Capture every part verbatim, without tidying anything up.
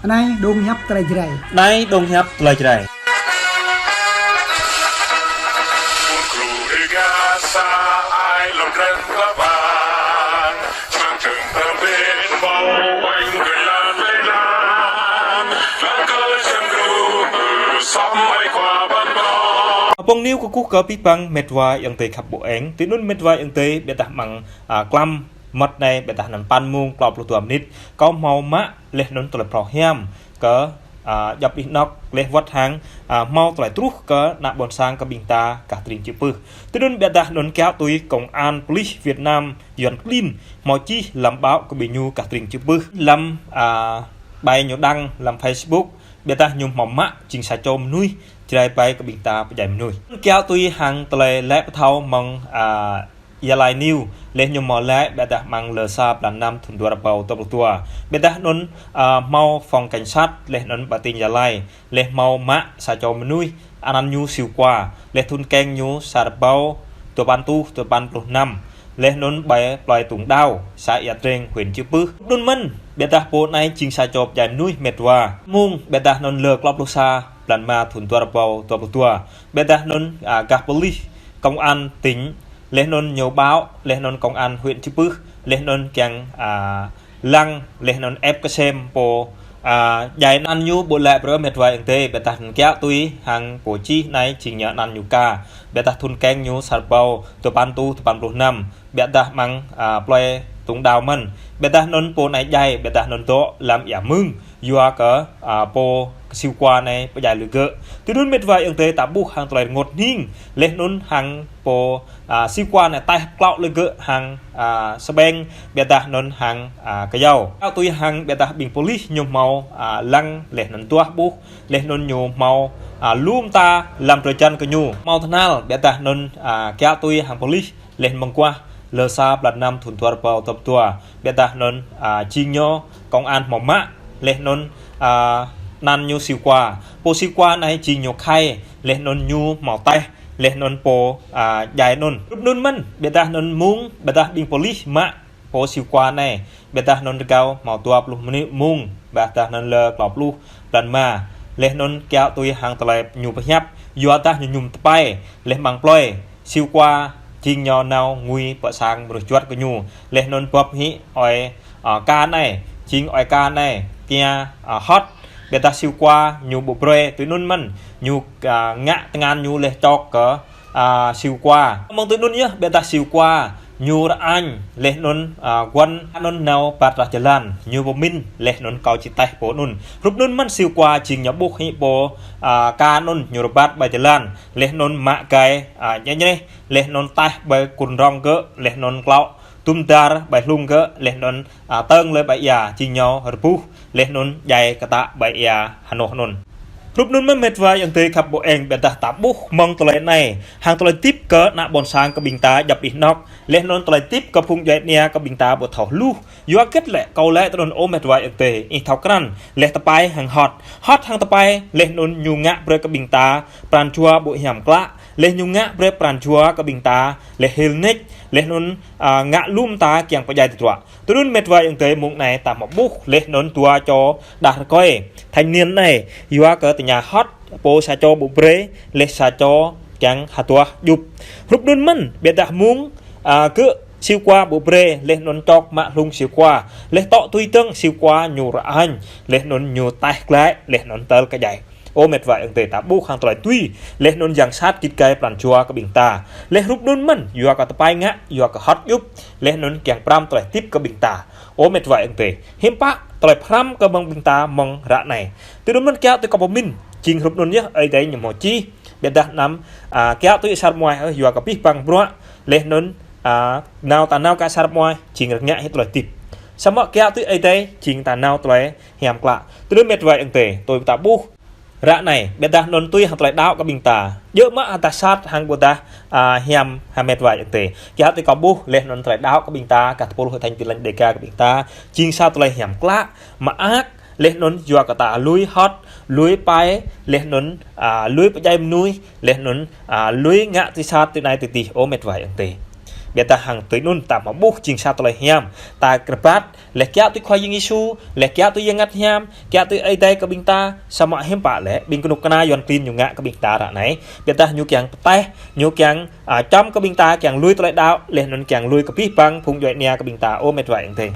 Anai dong hiăp tơlơi Jrai. Anai dong hiăp tơlơi Jrai. Pơ̆ng niu kơkuh kơ abih bang met wa ayŏng adơi khăp ƀô̆ eng. Tui anŭn met wa ayŏng adơi ƀiădah mơ̆ng, a, klăm mơ̆t anai ƀiădah anŭn păn mông klâo pluh dua mơnit. Kâo hmâo mă laih anŭn tơlơi phrâo hiam kơ, a, djŏp anih anŏk laih wơ̆t hăng, a, hmâo tơlơi truh kơ ană ƀôn sang kơ ƀing ta gah tơring Čư̆ Pưh. Tui anŭn ƀiădah anŭn kiaŏ tui công an police Việt Nam Yuan klin hmâo čih lăm ƀaŏ kơ ƀing ñu gah tơring Čư̆ Pưh lăm, a, ƀai ñu đăng lăm Facebook ƀiădah ñu hmâo mă jing sa čô mơnuih Jrai ƀai kơ ƀing ta pơdjai mơnuih. Kiaŏ tui hăng tơlơi lĕ pơthâo mơ̆ng, a, Gia Lai News, laih ñu hmâo laĭ ƀiădah mơ̆ng lơ sa blan năm thun dua rơbâo dua pluh dua. Ƀiădah anŭn, a, hmâo phòng cảnh sát, laih anŭn ƀă tỉnh Gia Lai, laih hmâo mă sa čô mơnuih, anăn ñu Siu Kua, laih thun keng ñu sa rơbâo dua păn tuh dua păn pluh năm, laih anŭn ƀơi plơi Tung Đao, să Ia Dreng, huyện Čư̆ Pưh. Anŭn mơ̆n, ƀiădah pô anai jing sa čô pơdjai mơnuih met wa. Mông, ƀiădah anŭn lơ klâo pluh sa blan rơma thun dua rơbâo dua pluh dua. Ƀiădah anŭn, a, gah police, công an tỉnh, laih anŭn ñu ƀaŏ, laih anŭn công an huyện Čư̆ Pưh, laih anŭn kiăng, a, lăng, laih anŭn ĕp kơsem pô, a, djai anăn ñu ƀu lĕ brơi met wa ayŏng adơi, ƀiădah anŭn kiaŏ tui hăng pô čih anai jing ñu anăn ñu Ka, ƀiădah thun keng ñu sa rơbâo dua păn tuh dua păn pluh năm, ƀiădah mơ̆ng, a, plơi Tung Đao mơ̆n, ƀiădah anŭn pô anai djai, ƀiădah anŭn dŏ lăm ia mưng, yua kơ, a, pô Siu Kua anai pơdjai lui gơ̆. Tui anŭn met wa ayŏng adơi ta ƀuh hăng tơlơi rơngot hning, laih anŭn hăng pô, a, Siu Kua anai taih klâo lui gơ̆ hăng, a, sơbeng ƀiădah anŭn hăng, a, kơyâo. Kiaŏ tui hăng ƀiădah ƀing police ñu hmâo, a, lăng laih anŭn duah ƀuh, laih anŭn ñu hmâo, a, lŏm ta lăm drơi jăn kơ ñu. Hmâo tơhnal ƀiădah anŭn, a, kiaŏ tui hăng police laih mơguah lơ sa blan năm thun dua rơbâo dua pluh dua. Ƀiădah anŭn, a, jing ñu công an hmâo mă, laih anŭn, a, anăn ñu Siu Kua. Pô Siu Kua anai jing ñu khai, laih anŭn ñu hmâo taih, laih anŭn pô, a, djai anŭn. Rup anŭn mơ̆n, ƀiădah anŭn mông, ƀiădah ƀing police mă pô Siu Kua anai. Ƀiădah anŭn rơgao hmâo dua pluh mơnit mông, ƀiădah anŭn lơ klâo pluh blan rơma. Laih anŭn kiaŏ tui hăng tơlơi ñu pơhiăp, yua dah ñu mơñum tơpai, laih mơ̆ng plơi Siu Kua jing ñu nao ngui pơ sang mơnuih juăt kơ ñu. Laih anŭn bưp hĭ ơi, a, Ka anai, jing ơi Ka anai, kia, a, hŏt. Ƀiădah Siu Kua ñu ƀu brơi, tui anŭn mơ̆n, ñu, a, ngă tơngan ñu laih čŏk kơ, a, Siu Kua. Mơ̆ng tui anŭn yơh, ƀiădah Siu Kua ñu rơañ, laih anŭn, a, guăn anŭn nao rơbat rah jơlan, ñu pơmĭn, laih anŭn kâo či taih pô anŭn. Rup anŭn mơ̆n Siu Kua jing ñu ƀuh hĭ pô, a, Ka anŭn ñu rơbat ƀơi jơlan, laih anŭn mă gai, a, ñĕ ñreh, laih anŭn taih ƀơi kŭn rŏng gơ̆, laih anŭn klâo tŭm dar ƀơi hlung gơ̆, laih anŭn, a, tơng lui ƀơi ia, jing ñu rơbuh, laih anŭn djai kơtă ƀơi ia hơnoh anŭn. Rup anŭn mơ̆n met wa ayŏng adơi khăp ƀô̆ eng, ƀiădah ta ƀuh mơ̆ng tơlơi anai, hăng tơlơi tip kơ ană ƀôn sang kơ ƀing ta djŏp anih anŏk, laih anŭn tơlơi tip kơ phung djuai ania kơ ƀing ta ƀu thâo hluh. Yua hơget lĕ kâo laĭ tui anŭn ơ met wa ayŏng adơi, ih thâo krăn, laih tơpai hăng hŏt. Hŏt hăng tơpai, laih anŭn ñu ngă brơi kơ ƀing ta pran jua ƀu hiam klă, laih ñu ngă brơi pran jua kơ ƀing ta, laih hil nik, laih anŭn, a, ngă lŏm ta kiăng pơdjai tơdruă. Tui anŭn met wa ayŏng adơi mông anai ta hmâo ƀuh, laih anŭn dua čô đah rơkơi, thanh niên anai, yua kơ tơña hŏt, pô sa čô ƀu brơi, laih sa čô kiăng hơduah djŭp. Rup anŭn mơ̆n, ƀiădah mông, a, gơ̆ Siu Kua ƀu brơi, laih anŭn čŏk mă hlung Siu Kua, laih tŏ tui dơ̆ng Siu Kua ñu rơañ, laih anŭn ñu taih glaĭ, laih anŭn tơl kơ djai. Ơ met wa ayŏng adơi ta ƀuh hăng tơlơi tui, laih anŭn yang sat git gai pran jua kơ ƀing ta. Laih rup anŭn mơ̆n, yua kơ tơpai ngă, yua kơ hŏt djŭp, laih anŭn kiăng pơrăm tơlơi tip kơ ƀing ta. Ơ met wa ayŏng adơi, hiư̆m pă tơlơi pơrăm kơ ƀing ta mơ̆ng ră anai. Tui anŭn mơ̆n kiaŏ tui kâo pơmĭn, jing rup anŭn yơh, Ơi Adai ñu hmâo čih, ƀiădah anăm, a, kiaŏ tui asar mơai, ơ, yua kơ abih bang bruă, laih anŭn, a, nao ta nao kơ asar mơai, jing rơngiă hĭ tơlơi tip. Samơ̆ kiaŏ tui Ơi Adai, jing ta nao tơlơi hiam klă. Tui anŭn met wa ayŏng adơi, tui ta ƀuh ră anai, ƀiădah anŭn tui hăng tơlơi đaŏ kơ ƀing ta. Djơ̆ mă hơdah sat hăng ƀôdah, a, hiam hă met wa ayŏng adơi. Kiaŏ tui kâo ƀuh, laih anŭn tơlơi đaŏ kơ ƀing ta, gah tơpul Hội Thánh Tin Lành Đêga kơ ƀing ta, jing sa tơlơi hiam klă, mơak, laih anŭn yua kơ ta lui hŏt, lui pai, laih anŭn, a, lui pơdjai mơnuih, laih anŭn, a, lui ngă tui sat tui anai tui adih, ơ met wa ayŏng adơi. Ƀiădah hăng tui anŭn ta hmâo ƀuh jing sa tơlơi hiam. Ta rơbat, laih kiaŏ tui Khua Yang Yêsu, laih kiaŏ tui Yang Bơngăt Hiam, kiaŏ tui Ơi Adai kơ ƀing ta, samơ̆ hiư̆m pă lĕ, ƀing kơnuk kơna Yuan klin ñu ngă kơ ƀing ta ră anai. Ƀiădah ñu kiăng pơtaih, ñu kiăng, a, čăm kơ ƀing ta, kiăng lui tơlơi đaŏ, laih anŭn kiăng lui kơ abih bang phung djuai ania kơ ƀing ta, ơ met wa ayŏng adơi.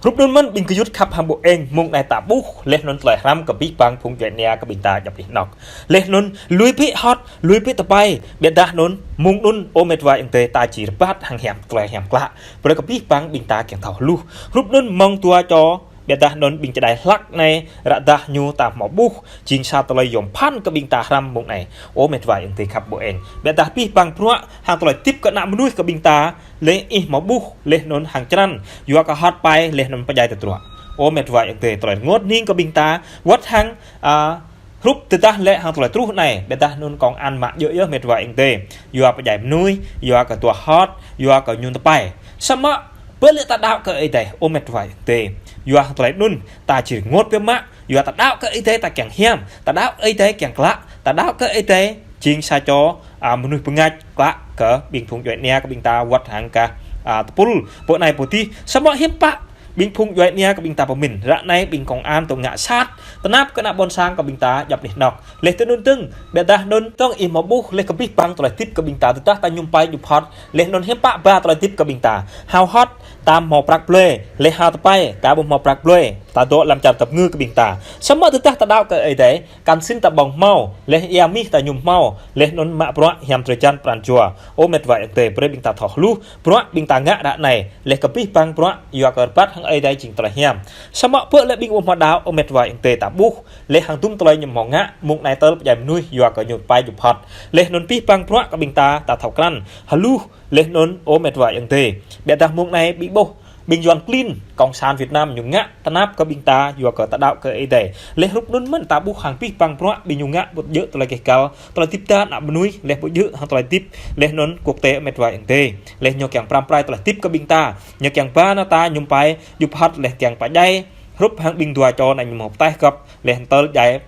Hrup anŭn mơ̆n ƀing gơyut khăp hăng ƀô eng, mông anai ta ƀuh, laih anŭn tơlơi hrăm kơ abih bang phung djuai ania kơ ƀing ta djŏp anih anŏk. Laih anŭn lui bĕ hŏt, lui bĕ tơpai, ƀiădah anŭn mông anŭn ơ met wa ayŏng adơi ta či rơbat hăng hiam, tơlơi hiam klă. Brơi kơ abih bang ƀing ta kiăng thâo hluh. Hrup anŭn mơ̆ng dua čô, ƀiădah anŭn ƀing čơđai hlăk anai, ră dah ñu ta hmâo ƀuh, jing sa tơlơi yôm phăn kơ ƀing ta hrăm mông anai. Ơ met wa ayŏng adơi khăp ƀô eng. Ƀiădah abih bang bruă, hăng tơlơi tip kơ ană mơnuih kơ ƀing ta, laih ih hmâo ƀuh, laih anŭn hăng črăn, yua kơ hŏt pai, laih anŭn pơdjai tơdruă. Ơ met wa ayŏng adơi, tơlơi rơngot hning kơ ƀing ta, wơ̆t hăng, a, hrup tơdah lĕ hăng tơlơi truh anai, ƀiădah anŭn kông an mă djơ̆ yơh met wa ayŏng adơi. Yua pơdjai mơnuih, yua kơ dua hŏt, yua kơ mơñum tơpai. Samơ̆, ƀơi lĕ ta đaŏ kơ Ơi Adai, ơ met wa ayŏng adơi. Yua hăng tơlơi anŭn, ta či rơngot biă mă, yua ta đaŏ kơ Ơi Adai ta kiăng hiam, ta đaŏ Ơi Adai kiăng klă, ta đaŏ kơ Ơi Adai jing sa čô, a, mơnuih bơngač klă kơ ƀing phung djuai ania kơ ƀing ta wơ̆t hăng kơ, a, tơpul, pô anai pô adih, samơ̆ hiư̆m pă, ƀing phung djuai ania kơ ƀing ta pơmĭn, ră anai ƀing kông an tŏ ngă sat, tơnap kơ ană ƀôn sang kơ ƀing ta djŏp anih anŏk. Laih tui anŭn dơ̆ng, ƀiădah anŭn tŏng ih hmâo ƀuh, laih kơ abih bang tơlơi tip kơ ƀing ta tơdah ta mơñum tơpai djŭp hŏt, laih anŭn hiư̆m pă ba tơlơi tip kơ ƀing ta. Hao hŏt, ta hmâo prăk blơi, laih hao tơpai, ta ƀu hmâo prăk blơi, ta dŏ lăm čar tơpơngư kơ ƀing ta. Samơ̆ tơdah ta đaŏ kơ Ơi Adai, kăn sĭn ta ƀơ̆ng hmâo, laih ia mih ta mơñum hmâo, laih anŭn mă bruă hiam drơi jăn pran jua. Ơ met wa ayŏng adơi, brơi ƀing ta thâo hluh, bruă ƀing ta ngă ră anai, laih kơ abih bang bruă, yua kơ rơbat hăng Ơi Adai jing tơlơi hiam. Samơ̆ ƀơi lĕ ƀing ƀu hmâo đaŏ, ơ met wa ayŏng adơi ta ƀuh, laih hăng dŭm tơlơi ñu hmâo ngă, mông anai tơl pơdjai mơnuih, yua kơ mơñum tơpai djŭp hŏt. Laih anŭn abih bang bruă kơ ƀing ta, ta thâo krăn, hluh, laih anŭn ơ met wa ayŏng adơi. Ƀiădah mông anai ƀing ƀuh, ƀing Yuan klin, kông an Việt Nam ñu ngă tơnap kơ ƀing ta, yua kơ ta đaŏ kơ Ơi Adai. Laih hrup anŭn mơ̆n ta ƀuh hăng abih bang bruă ƀing ñu ngă ƀu djơ̆ tơlơi keh kăl, tơlơi tip ta ană mơnuih, laih ƀu djơ̆ hăng tơlơi tip, laih anŭn quốc tế ơ met wa ayŏng adơi. Laih ñu kiăng pơrăm pơrai tơlơi tip kơ ƀing ta, ñu kiăng ba ană ta mơñum tơpai djŭp hŏt laih kiăng pơdjai, hrup hăng ƀing dua čô anai ñu hmâo pơtaih gŏp, laih tơl djai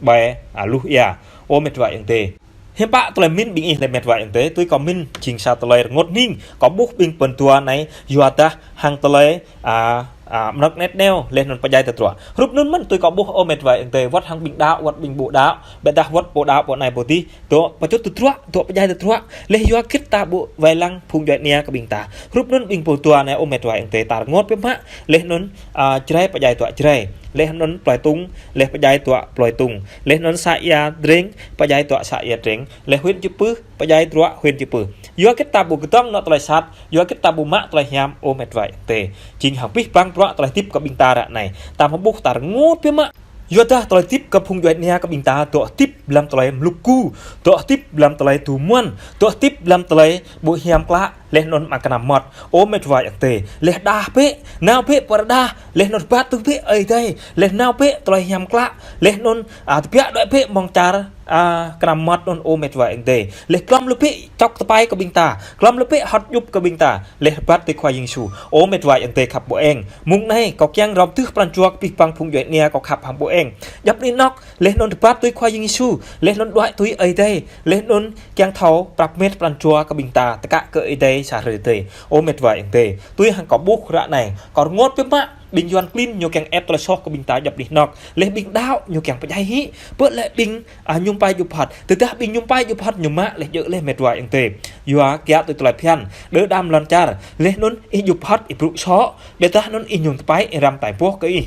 ƀơi, a, luh ia. Ơ met wa ayŏng adơi. Hiư̆m pă tơlơi pơmĭn ƀing ih lĕ met wa ayŏng adơi, tui kâo pơmĭn jing sa tơlơi rơngot hning, kâo ƀuh ƀing pơdua anai, yua dah hăng tơlơi, a, a, mơnơ̆k net neo, laih anŭn pơdjai tơdruă. Hrup anŭn mơ̆n tui kâo ƀuh ơ met wa ayŏng adơi, wơ̆t hăng ƀing đaŏ, wơ̆t ƀing ƀu đaŏ, ƀiădah wơ̆t ƀu đaŏ pô anai pô adih, dŏ pơčŭt tơdruă, dŏ pơdjai tơdruă, laih yua hơget ta ƀu wai lăng phung djuai ania kơ ƀing ta. Hrup anŭn ƀing pơdua anai ơ met wa ayŏng adơi ta rơngot biă mă, laih anŭn, a, Jrai pơdjai tơdruă Jrai, laih anŭn Plơi Tung, laih pơdjai tơdruă Plơi Tung, laih anŭn să Ia Dreng, pơdjai tơdruă să Ia Dreng, laih huyện Chư Pưh, pơdjai tơdruă huyện Chư Pưh. Yua hơget ta ƀu kơdŏng anŏ tơlơi sat, yua hơget ta ƀu mă tơlơi hiam ơ met wa ayŏng adơi. Jing hăng abih bang bruă tơlơi tip kơ ƀing ta ră anai. Ta hmâo ƀuh ta rơngot biă mă. Yua dah tơlơi tip kơ phung djuai ania kơ ƀing ta dŏ tip lăm tơlơi mluk gu, dŏ tip lăm tơlơi tu muan, dŏ tip lăm tơlơi ƀu hiam klă, laih anŭn mă kơnăm mơmŏt. Ơ met wa ayŏng adơi, laih đah bĕ, nao bĕ pơ rơđah, laih anŭn rơbat tui bĕ Ơi Adai, laih nao bĕ tơlơi hiam klă, laih anŭn, a, tơbiă đuaĭ bĕ mơ̆ng čar, a, kơnăm mơmŏt anŭn ơ met wa ayŏng adơi. Laih glŏm lui bĕ čŏk tơpai kơ ƀing ta, glŏm lui bĕ hŏt djŭp kơ ƀing ta, laih rơbat tui Khua Yang Yêsu. Ơ met wa ayŏng adơi khăp ƀô eng. Mông anai, kâo kiăng rŏm tưh pran jua kơ abih bang phung djuai ania kâo khăp hăng ƀô eng. Djŏp anih anŏk, laih anŭn rơbat tui Khua Yang Yêsu, laih anŭn đuaĭ tui Ơi Adai, laih anŭn kiăng thâo prăp met pran jua kơ ƀing ta, tơkă kơ Ơi Adai sa hrơi tơi. Ơ met wa ayŏng adơi, tui hăng kâo ƀuh ră anai, kâo rơngot biă mă, ƀing Yuan klin ñu kiăng ĕp tơlơi soh kơ ƀing ta djŏp anih anŏk, laih ƀing đaŏ ñu kiăng pơdjai hĭ, ƀơi lĕ ƀing, a, mơñum tơpai djŭp hŏt, tơdah ƀing mơñum tơpai djŭp hŏt ñu mă laih djơ̆ laih met wa ayŏng adơi. Yua kiaŏ tui tơlơi phiăn, đơ đam lŏn čar, laih anŭn ih djŭp hŏt ih brŭ sŏ, ƀiădah anŭn ih mơñum tơpai ih răm tai boh kơ ih.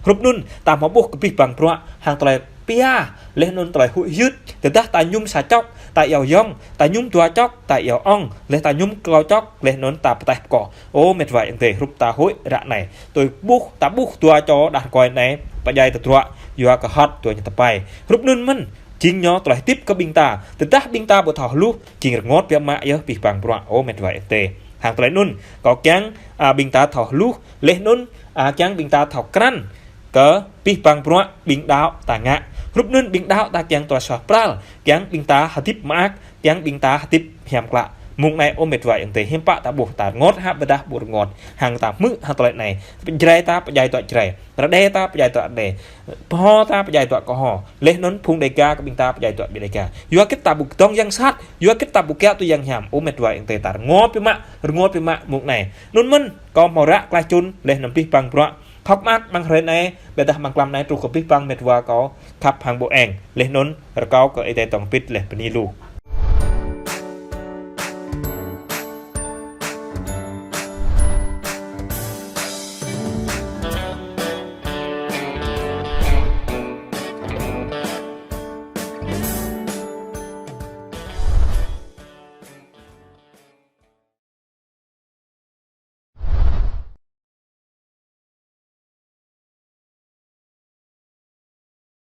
Hrup anŭn, ta hmâo ƀuh kơ abih bang bruă, hăng tơlơi pia, laih anŭn tơlơi huĭ hyưt, tơdah ta mơñum sa čŏk, ta iâu yŏng, ta mơñum dua čŏk, ta iâu ŏng, laih ta mơñum klâo čŏk, laih anŭn ta pơtaih pơkŏ. Ơ met wa ayŏng adơi, hrup ta huĭ ră anai. Tui ƀuh, ta ƀuh dua čô đah rơkơi anai, pơdjai tơdruă, yua kơ hŏt dua mơñum tơpai. Hrup anŭn mơ̆n, jing ñu tơlơi tip kơ ƀing ta, tơdah ƀing ta ƀu thâo hluh, jing rơngot biă mă yơh abih bang bruă, ơ met wa ayŏng adơi. Hăng tơlơi anŭn, kâo kiăng, a, ƀing ta thâo hluh, laih anŭn, a, kiăng ƀing ta thâo krăn, kơ abih bang bruă ƀing đaŏ ta ngă. Hrup anŭn ƀing đaŏ ta kiăng tơlơi suaih pral, kiăng ƀing ta hơdip mơak, kiăng ƀing ta hơdip hiam klă. Mông anai ơ met wa ayŏng adơi, hiư̆m pă ta ƀuh, ta rơngot hă ƀôdah ƀu rơngot. Hăng ta hmư̆ hă tơlơi anai. Jrai ta pơdjai tŏ Jrai. Rơđê ta pơdjai tŏ Rơđê. Kơho ta pơdjai tŏ Kơho. Laih anŭn phung Đêga kơ ƀing ta pơdjai tŏ ƀing Đêga. Yua hơget ta ƀu kơdŏng yang sat, yua hơget ta ƀu kiaŏ tui yang hiam. Ơ met wa ayŏng adơi, ta rơngot biă mă, rơngot biă mă mông anai. Anŭn mơ̆n, kâo hmâo ră klaih čun, laih anŭn abih bang bruă. Khŏk mơak amăng hrơi anai, ƀôdah amăng tlam anai truh kơ abih bang met wa kâo khăp hăng ƀô eng. Laih anŭn rơkâo kơ Ơi Adai dŏng pĭt laih bơni lu.